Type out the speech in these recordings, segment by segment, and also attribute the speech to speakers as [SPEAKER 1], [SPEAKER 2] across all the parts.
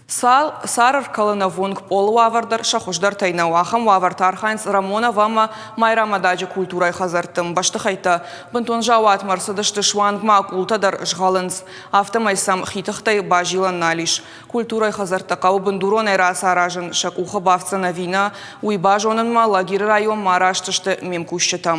[SPEAKER 1] Цар ӕркӕлынӕввонг пъолы уавӕр дӕр сӕ хуыздӕртӕй нӕу. Ахӕм уавӕрты архайынц Рамонов ӕмӕ Майрӕмададжы культурӕйы хӕдзӕртты бӕстыхӕйттӕ. Бынтон заууатмӕ ӕрцыдысты, суанг ма къултӕ дӕр згъӕлынц. Афтӕмӕй сӕм хи тыхтӕй базилӕн нал ис. Культурӕйы хӕдзӕрттӕ хъӕуы бындуронӕй рацаразын, сӕ къухы бафтдзӕн ӕви нӕ, уый базонынмӕ Лагеры районмӕ араст сты ме мкусджытӕ.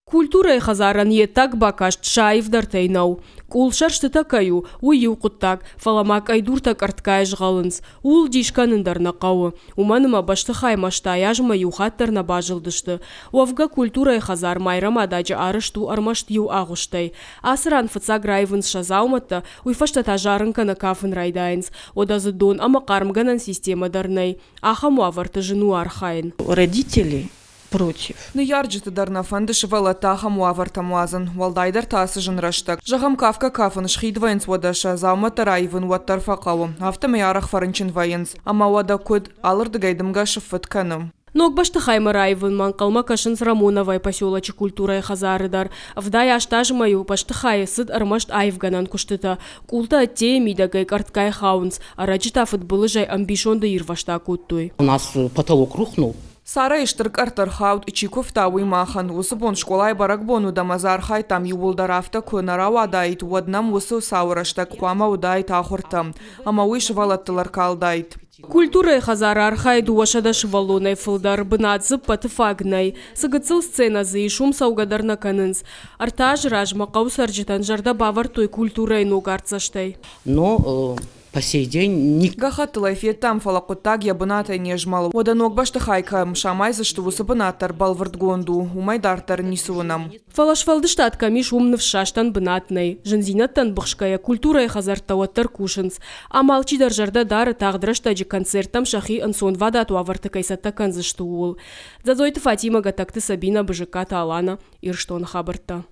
[SPEAKER 2] Культурӕйы хӕдзарӕн йе ддаг бакаст сӕ аивдӕртӕй нӕу. Къул сӕрстытӕ кӕй у, уый иу хъуыддаг, фӕлӕ ма къӕйдуртӕ къӕртгай згъӕлынц. Ууыл дис кӕнын дӕр нӕ хъӕуы, уымӕн ӕмӕ бӕстыхаймӕ стай азмӕ иу хатт дӕр нӕ базылдысты. Уӕвгӕ культурӕйы хӕдзар Майрӕмададжы арӕзт у ӕрмӕст иу агъуыстӕй. Ацы ран фыццаг раивынц сӕ дзаумӕттӕ, уый фӕстӕ та зарын кӕнӕ кафын райдайынц. Уӕдӕ дзы дон ӕмӕ хъармгӕнӕн системӕ дӕр нӕй. Ахӕм уавӕрты зын у архайын.
[SPEAKER 3] Родители против.
[SPEAKER 1] Ныййарджыты дӕр нӕ фӕнды сывӕллӕтты ахӕм уавӕртӕм уадзын, уӕлдайдӕр та ацы зын рӕстӕг. Зӕгъӕм, кафгӕ-кафын схид вӕййынц уӕдӕ сӕ дзаумӕттӕ раивын уӕддӕр фӕхъӕуы, афтӕмӕй арӕх фӕрынчын вӕййынц. Ӕмӕ уӕдӕ куыд? Алырдыгӕй дымгӕ сыффытт кӕны.
[SPEAKER 2] Ног бӕстыхаймӕ раивынмӕ ӕнхъӕлмӕ кӕсынц Рамоновайы поселочы культурӕйы хӕдзары дӕр. 78 азмӕ-иу бӕстыхайы цыд ӕрмӕст аивгӕнӕн куыстытӕ. Къултӕ ӕддейы мидӕгӕй къӕртгай хауынц, ӕрӕджы та фыдбылызӕй ӕмбисонды ирвӕзт акодтой.
[SPEAKER 4] У нас потолок рухнул.
[SPEAKER 1] Царӕй стыр къӕртт ӕрхауд, чи куывта, уый махӕн. Уыцы бон скъолайы бӕрӕгбон уыд ӕмӕ дзы архайдтам иууылдӕр афтӕ куы нӕ рауадаид, уӕд нӕм уыцы цауы рӕстӕг хъуамӕ уыдаид ахуыртӕ. Ӕмӕ уый сывӕллӕттыл ӕркалдаид.
[SPEAKER 2] Культурӕйы хӕдзары архайы 200 сывӕллонӕй фылдӕр, бынат дзы ппӕты фаг нӕй. Цы гыццыл сценӕ дзы ис, уым цӕугӕ дӕр нӕ кӕнынц. Ӕртӕ азы размӕ хъӕуы цӕрджытӕн зӕрдӕ бавӕрдтой культурӕйы ног артдзӕстӕй.
[SPEAKER 4] Но по сей день ник.
[SPEAKER 1] Гӕххӕттыл ӕй федтам, фӕлӕ хъуыддаг йӕ бынатӕй не змӕлы. Уӕдӕ ног бӕстыхай кӕм самайдзысты, уыцы бынат дӕр бӕлвырдгонд у, уымӕй дарддӕр ницы уынӕм.
[SPEAKER 2] Фӕлӕ сфӕлдыстад кӕм ис, уым ныфссастӕн бынат нӕй. Зындзинӕдтӕн быхсгӕйӕ, культурӕйы хӕдзӕрттӕ уӕддӕр кусынц. Ам алчидӕр зӕрдӕ дары, тагъд рӕстӕджы концерттӕм сӕхи ӕнцонвадат уавӕрты кӕй цӕттӕ кӕндзысты, ууыл. Дзӕдзойты Фатимӕ, Гӕтӕгты Сабинӕ, Бызыккаты Алана, Ирыстоны хабӕрттӕ.